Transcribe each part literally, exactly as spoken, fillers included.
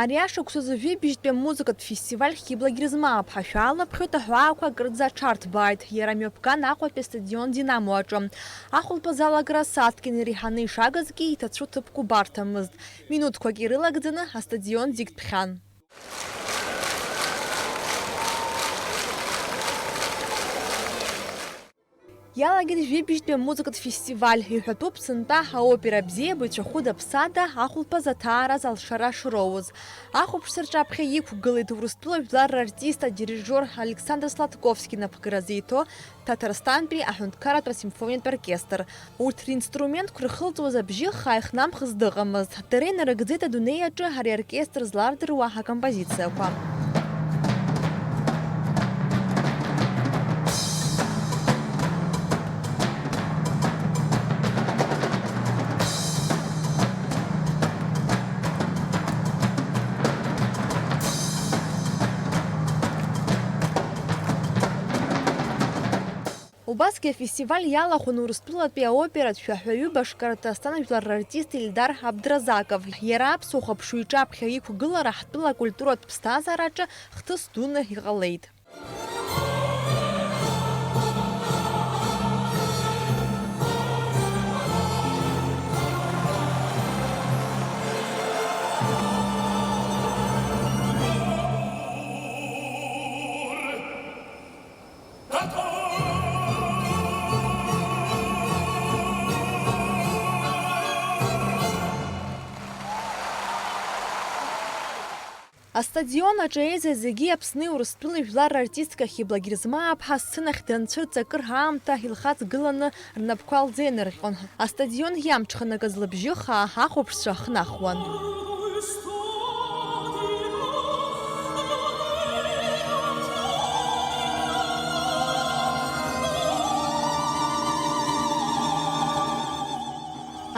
Ари ашықәсазы жәибжьтәи амузыкатә фестиваль Хьыбла Герзмааԥҳа шәаалаԥхьоит аҳәаақәа акырӡа аҽарҭбааит, иара мҩаԥган Аҟәатәи астадион Динамо аҿы. Ахәылԥаз алагара сааҭк инареиҳаны ишагызгьы, иҭацәу ҭыԥк убарҭамызт. Минуҭқәак ирылагӡаны астадион зегь тәхьан. Иалагеит жәибжьтәи амузыкатә фестиваль. Иҳәатәуп сынтәа аопера абзиабаҩцәа Хәыда Ԥсада ахәылԥаз аҭаара залшара шроуз. Ахәаԥшцәа рҿаԥхьа иқәгылеит Урыстәыла жәлар рартист, адирижиор Александр Сладковски инапхгара зиҭо Ҭаҭарстантәи аҳәынҭқарратә асимфониатә оркестр. Урҭ ринструментқәа рхылҵуаз абжьы хаа ихнамхыз дыҟамызт. Дара инарыгӡеит адунеи аҿы ари аоркестр злардыруа акомпозициақәа. Убасгьы афестиваль иалахәын Урыстәылатәи аоператә шәаҳәаҩы Башкортостан жәлар рартист Ильдар Абдразаков. Иара аԥсуа хәаԥшыҩ иҿаԥхьа иқәгылара ҳтәыла акультуратә ԥсҭазаараҿы хҭыс дуны иҟалеит. Астадион аҿы еизаз зегьы Аԥсни Урыстәылеи жәлар рартистка Хьыбла Герзмааԥҳа асценахь данцәырҵ акыр аамҭа илхаҵгыланы рнапқәа лзеинырҟьон. Астадион иамҽханакыз лыбжьы хаа ахәаԥшцәа ахнахуан.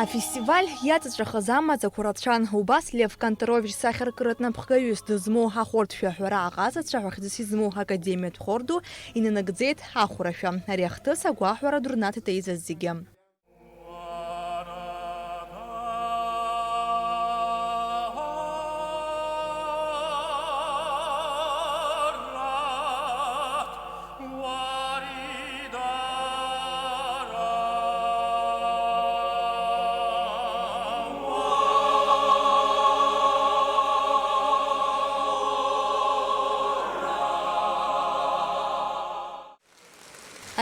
Афестиваль иаҵаҵәахыз амаӡақәа рацәан. Убас Лев Канторович сахьаркыратә напхгаҩыс дызмоу ахәырҭшәа аҳәара аҟазацәа ҳәа хьӡыс измоу академиатә хор ду инанагӡеит ахәрашәа. Ари ахҭыс агәаҳәара ду рнаҭеит еизаз зегьы.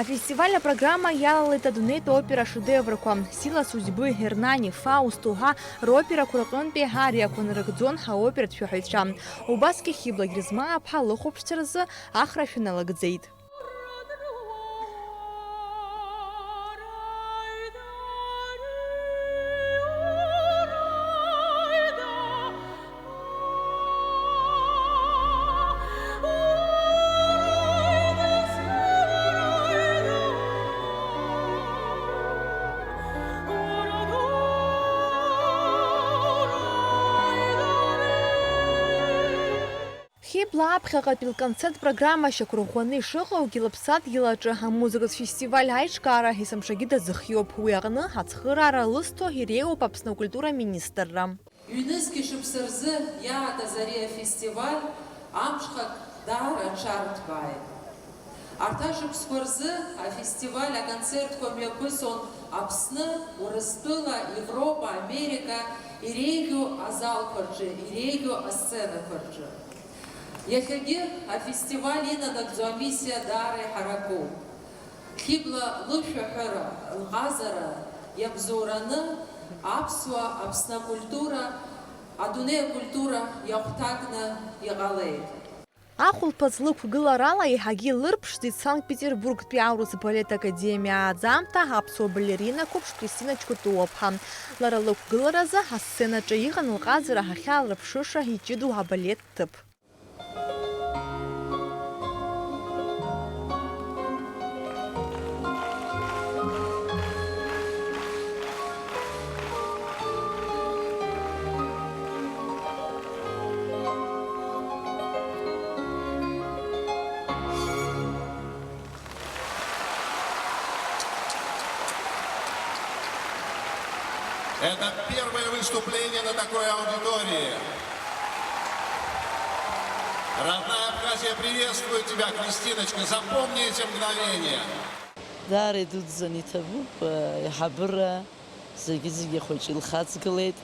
Афестиваль апрограмма иалалеит адунеитә опера шедеврқәа, Сила судьбы, Гернани, Фауст уҳәа роперақәа рҟынтәи ариақәа нарыгӡон аоператә шәаҳәаҩцәа. Убасгьы Хьыбла Герзмааԥҳа лыхәаԥшцәа рзы ахрашәа налыгӡеит. Хьыбла аԥхьаҟатәи лконцерт программа шьақәырӷәӷәаны ишыҟоугьы, лыԥсадгьыл аҿы амузыкатә фестиваль аиҿкаара есымшагьы дазыхиоуп. Уи аҟны ацхыраара лызҭо иреиуоуп Аԥсны акультура министрра. Ҩнызқьи шықәса рзы иаатыз ари афестиваль амҽхак даара аҽарҭбааит. Арҭ ашықәсқәа рзы афестиваль аконцертқәа мҩаԥысон Аԥсны, Урыстәыла, Европа, Америка иреиӷьу азалқәа рҿы, иреиӷьу асценақәа рҿы. Иахьагьы афестиваль инанагӡо амиссиа даара иҳаракуп. Хьыбла лышәаҳәара, лҟазара иабзоураны аԥсуа, Аԥсны акультура, адунеи акультура иахәҭакны иҟалеит. Ахәылԥаз лықәгыларала еиҳагьы илырԥшӡеит Санкт-Петербургтәи аурыс балет академиа ааӡамҭа аԥсуа балерина қәыԥш Кристина Чкутуаԥҳа. Лара лықәгыларазы асценаҿы иҟан лҟазара ахьаларԥшыша иҷыдоу абалет ҭыԥ. Это первое выступление на такой аудитории. Родная Абхазия приветствует тебя, Кристиночка. Запомни эти мгновения. Даара идуӡӡан иҭабуп, аиҳабыра зегьы-зегьы ахәыҷы илхаҵгылеит.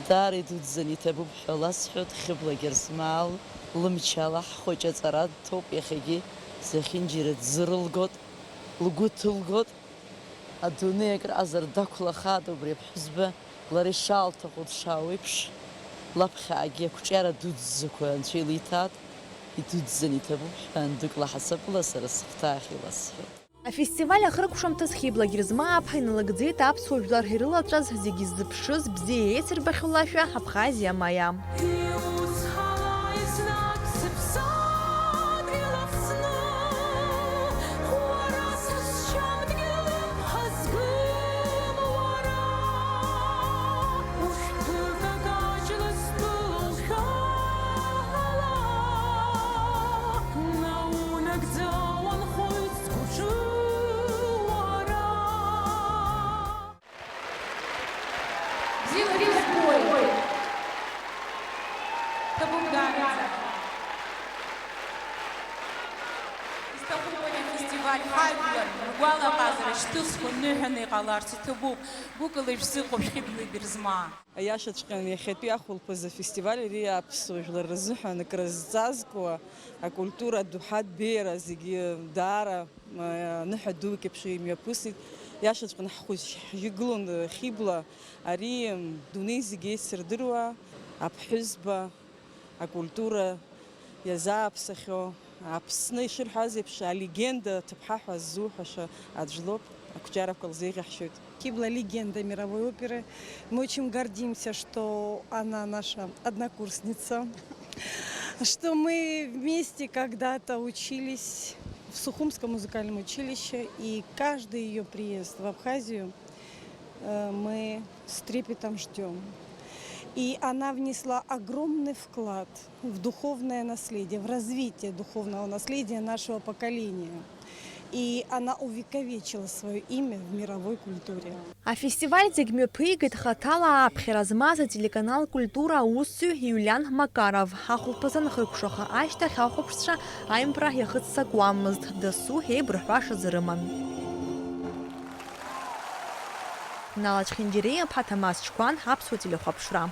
Даара идуӡӡан иҭабуп ҳәа ласҳәоит, Хьыбла Герзмал лымчала ҳхәыҷы аҵара дҭоуп, иахьагьы зехьынџьара дзырылгоит, лгәы ҭылгоит. Адунеи акраазар дақәлахааит убри аԥҳәызба, лара ишаалҭаху дшаауеиԥш, лаԥхьаҟагьы ақәҿиара дуӡӡақәа анцәа илиҭааит, идуӡӡан иҭабуп ҳәа, дук лаҳасабала сара сыхәҭаахь иласҳәеит. Афестиваль ахыркәшамҭаз Хьыбла Герзмааԥҳа иналыгӡеит аԥсуа жәлар ирылаҵәаз, зегьы ззыԥшыз, бзиа еицырбахьоу лашәа Абхазиа Маиа. Иуцҳалааит знык сыԥсадгьыл Аԥсны, уара са сшьам дгьылым ҳазгым уара, ушәҭык агаҷла стәылоушәа ала, наунагӡа уанхоит сгәаҿы уара. Бзиала ибзбоит. Ҭабуп даараӡа. Исҭахуп ари афестиваль ҳажәлар ргәалаҟазара шьҭызхуа ныҳәаны иҟаларц иҭабуп. Гәыкала ишәзыҟоуп Хьыбла Герзмаа. Аиашаҵәҟьаны иахьатәи ахәылԥазы афестиваль ари аԥсуа жәлар рзыҳәан акрызҵазкуа акультуратә доуҳатә беиара зегьы даара Ныҳәа дук еиԥш имҩаԥысит. Иашаҵәҟьаны ҳхәыҷ ҳжьы гылон Хьыбла. Ари дунеи зегьы еицырдыруа аԥҳәызба, акультура иазааԥсахьоу, Аԥсны ишырҳәаз еиԥш, алегенда ҭыԥҳа ҳәа ззуҳәаша аӡә лоуп, ақәҿиарақәа лзеиӷьаҳшьоит. Хьыбла — легенда мировой оперы. Мы очень гордимся, что она наша однокурсница, что мы вместе когда-то учились в Сухумском музыкальном училище, и каждый её приезд в Абхазию, э, мы с трепетом ждём. И она внесла огромный вклад в духовное наследие, в развитие духовного наследия нашего поколения. И она увековечила своё имя в мировой культуре. Афестиваль зегь мҩаԥигеит хаҭала ааԥхьара змаз ателеканал Культура аусзуҩ Иулиан Макаров. Ахәылԥазы анхыркәшаха ашьҭахь ахәаԥшцәа аимпра иахыццакуамызт, дасу еибырҳәашаз рыман. Нала Чхинџьариа-иԥҳа, Ҭамаз Чқәан, Аԥсуа телехәаԥшра.